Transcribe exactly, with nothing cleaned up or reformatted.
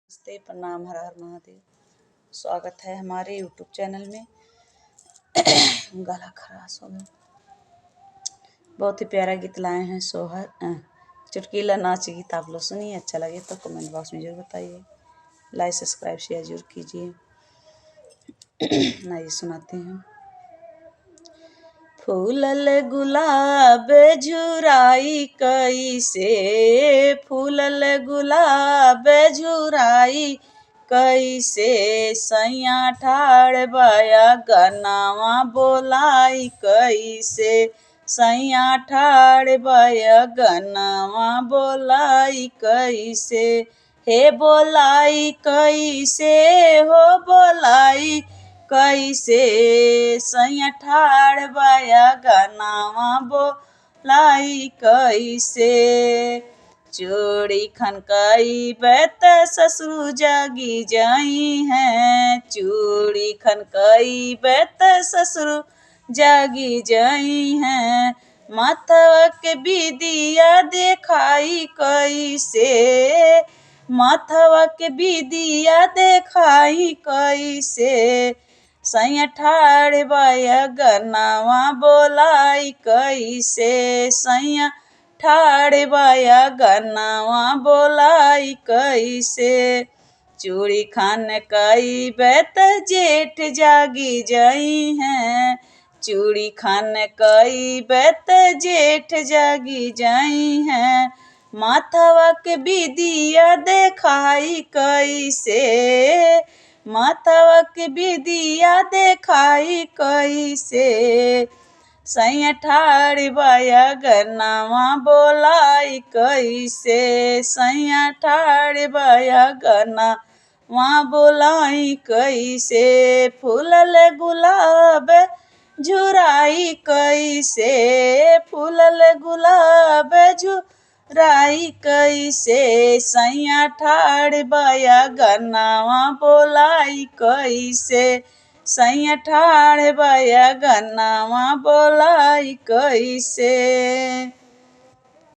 नमस्ते, प्रणाम, हर हर महादेव। स्वागत है हमारे YouTube चैनल में। गला खराश हो गया। बहुत ही प्यारा गीत लाए हैं सोहर, अ, चुटकीला नाच गीत। आप लोग सुनिए, अच्छा लगे तो कमेंट बॉक्स में जरूर बताइए, लाइक, सब्सक्राइब, शेयर जरूर कीजिए। आइए सुनाते हैं। फूलल गुलाब झुराई कैसे, फूलल गुलाब झुराई कैसे, सैया ठाड़ बा अगनवा बोलाई कैसे, सैया ठाड़ बा अगनवा बोलाई कैसे, हे बोलाई कैसे, हो बोलाई कैसे, सैया ठाड़ बा अगनवा बोलाई कैसे। चूड़ी खनकइबे त ससुर जागी जइहें, चूड़ी खनकइबे त ससुर जागी जइहें। माथवा के बिदिया देखाई कैसे, माथवा के बिदिया देखाई कैसे, सैया ठाड़ बा अगनवा बोलाई कैसे, सैया ठाड़ बा अगनवा बोलाई कैसे। चूड़ी खनकइबे त जेठ जागी जइहें, चूड़ी खनकइबे त जेठ जागी जइहें। माथवा के बिदिया देखाई कैसे, माथवा के बिदिया देखाई कैसे, सैया ठाड़ बा अगनवा बोलाई कैसे, सैया ठाड़ बा अगनवा बोलाई कैसे। फूलल गुलाब झुराई कैसे, फूलल गुलाब झुराई कैसे, सैया ठाड़ बा अगनवा बोलाई कैसे, सैया ठाड़ बा अगनवा बोलाई कैसे।